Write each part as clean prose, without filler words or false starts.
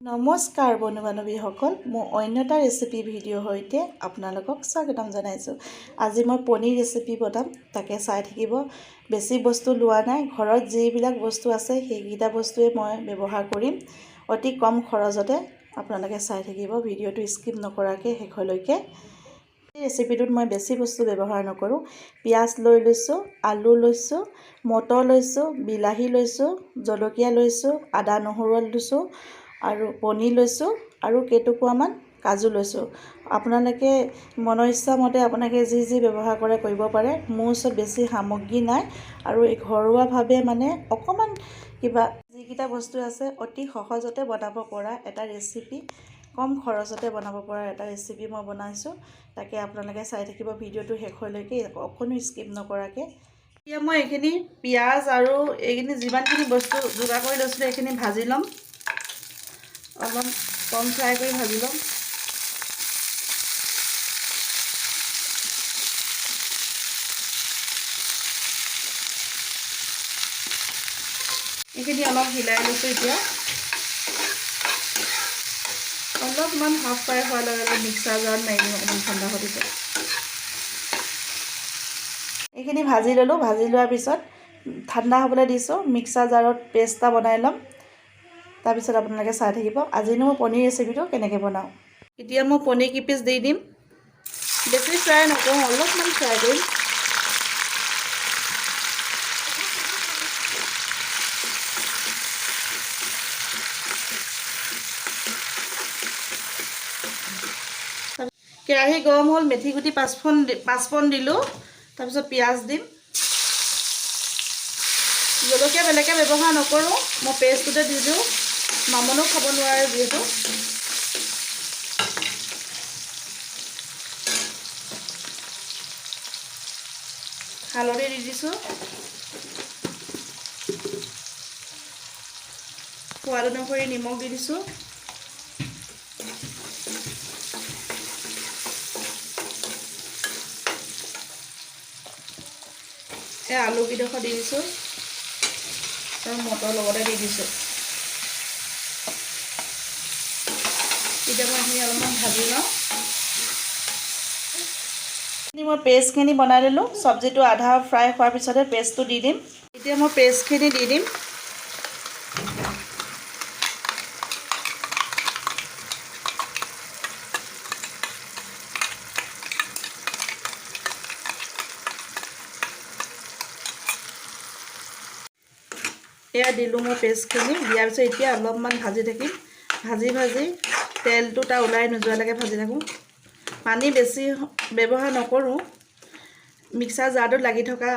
নমস্কাৰ বন্ধু বান্ধৱীসকল, মোৰ অন্য এটা ৰেচিপি ভিডিঅ'ৰ সৈতে আপোনালোকক স্বাগতম জনাইছোঁ। আজি মই পনীৰ ৰেচিপি বনাম, তাকে চাই থাকিব। বেছি বস্তু লোৱা নাই, ঘৰত যিবিলাক বস্তু আছে সেইকেইটা বস্তুৱে মই ব্যৱহাৰ কৰিম অতি কম খৰচতে। আপোনালোকে চাই থাকিব ভিডিঅ'টো স্কিপ নকৰাকৈ শেষলৈকে। এই ৰেচিপিটোত মই বেছি বস্তু ব্যৱহাৰ নকৰোঁ। পিঁয়াজ লৈ লৈছোঁ, আলু লৈছোঁ, মটৰ লৈছোঁ, বিলাহী লৈছোঁ, জলকীয়া লৈছোঁ, আদা নহৰু লৈছোঁ আৰু পনীৰ লৈছোঁ আৰু কেইটুকুৰামান কাজু লৈছোঁ। আপোনালোকে মনৰ ইচ্ছামতে আপোনালোকে যি যি ব্যৱহাৰ কৰে কৰিব পাৰে। মোৰ ওচৰত বেছি সামগ্ৰী নাই আৰু এই ঘৰুৱাভাৱে মানে অকণমান কিবা যিকেইটা বস্তু আছে অতি সহজতে বনাব পৰা এটা ৰেচিপি, কম খৰচতে বনাব পৰা এটা ৰেচিপি মই বনাইছোঁ। তাকে আপোনালোকে চাই থাকিব ভিডিঅ'টো শেষলৈকে, অকণো স্কিপ নকৰাকৈ। এতিয়া মই এইখিনি পিঁয়াজ আৰু এইখিনি যিমানখিনি বস্তু যোগাৰ কৰি লৈছিলোঁ, এইখিনি ভাজি ল'ম। অলপ কম ফ্ৰাই কৰি ভাজি ল'ম। এইখিনি অলপ হিলাই লৈছোঁ। এতিয়া অলপমান হাফ ফ্ৰাই হোৱাৰ লগে লগে মিক্সাৰ জাৰত মাৰি দিম অকণমান ঠাণ্ডা হোৱাৰ পিছত। এইখিনি ভাজি ল'লোঁ। ভাজি লোৱাৰ পিছত ঠাণ্ডা হ'বলৈ দিছোঁ। মিক্সাৰ জাৰত পেষ্ট এটা বনাই ল'ম। তাৰপিছত আপোনালোকে চাই থাকিব আজিনো মই পনীৰ ৰেচিপিটো কেনেকৈ বনাওঁ। এতিয়া মই পনীৰ কেইপিচ দি দিম। বেছি ফ্ৰাই নকৰোঁ, অলপমান ফ্ৰাই কৰিম। কেৰাহী গৰম হ'ল। মেথি গুটি 5 পাঁচফোৰণ দিলোঁ। তাৰপিছত পিঁয়াজ দিম। জলকীয়া বেলেগকৈ ব্যৱহাৰ নকৰোঁ, মই পেষ্টটোতে দি দিওঁ। মামনেও খাব নোৱাৰে যিহেতু। হালধি দি দিছোঁ, সোৱাদ অনুসৰি নিমখ দি দিছোঁ। এই আলুকেইডোখৰ দি দিছোঁ আৰু মটৰ লগতে দি দিছোঁ। এতিয়া মই এইখিনি অলপমান ভাজি লওঁ। মই পেষ্টখিনি বনাই ল'লোঁ। চব্জিটো আধা ফ্ৰাই হোৱাৰ পিছতে পেষ্টটো দি দিম। এতিয়া মই পেষ্টখিনি দি দিম। এয়া দিলোঁ মই পেষ্টখিনি। দিয়াৰ পিছত এতিয়া অলপমান ভাজি থাকিম। ভাজি ভাজি তেলটো তাৰ ওলাই নোযোৱালৈকে ভাজি থাকোঁ। পানী বেছি ব্যৱহাৰ নকৰোঁ। মিক্সাৰ জাৰটোত লাগি থকা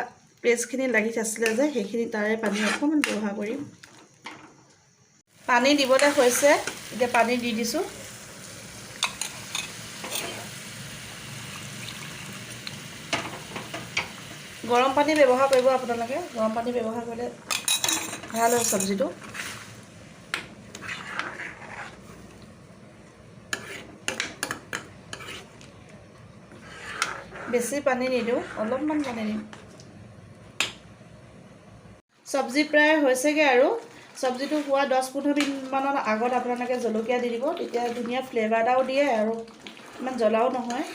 পেষ্টখিনি লাগি আছিলে যে, সেইখিনি তাৰে পানী অকণমান ব্যৱহাৰ কৰিম। পানী দিবলৈ হৈছে। এতিয়া পানী দি দিছোঁ। গৰম পানী ব্যৱহাৰ কৰিব আপোনালোকে। গৰম পানী ব্যৱহাৰ কৰিলে ভাল হয় চব্জিটো। বেছি পানী নিদিওঁ, অলপমান পানী দিম। চব্জি প্ৰায় হৈছেগৈ আৰু চব্জিটো হোৱা 10-15 মিনিটমানৰ আগত আপোনালোকে জলকীয়া দি দিব। তেতিয়া ধুনীয়া ফ্লেভাৰ এটাও দিয়ে আৰু ইমান জ্বলাও নহয়।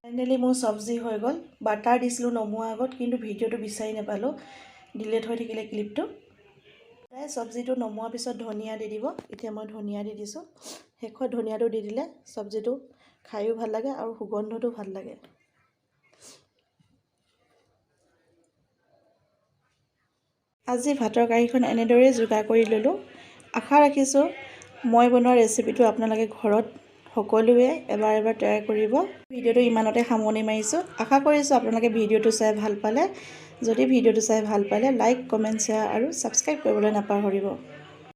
ফাইনেলি মোৰ চব্জি হৈ গ'ল। বাটাৰ দিছিলোঁ নমোৱাৰ আগত, কিন্তু ভিডিঅ'টো বিচাৰি নাপালোঁ, ডিলেট হৈ থাকিলে ক্লিপটো। প্ৰায় চব্জিটো নমোৱাৰ পিছত ধনিয়া দি দিব। এতিয়া মই ধনিয়া দি দিছোঁ। শেষত ধনিয়াটো দি দিলে চব্জিটো খায়ো ভাল লাগে আৰু সুগন্ধটো ভাল লাগে। আজি ভাতৰ কাঁহীখন এনেদৰেই যোগাৰ কৰি ল'লোঁ। আশা ৰাখিছোঁ মই বনোৱা ৰেচিপিটো আপোনালোকে ঘৰত সকলোৱে এবাৰ এবাৰ ট্ৰাই কৰিব। ভিডিঅ'টো ইমানতে সামৰণি মাৰিছোঁ। আশা কৰিছোঁ আপোনালোকে ভিডিঅ'টো চাই ভাল পালে। যদি ভিডিঅ'টো চাই ভাল পালে, লাইক, কমেণ্ট, শ্বেয়াৰ আৰু ছাবস্ক্ৰাইব কৰিবলৈ নাপাহৰিব।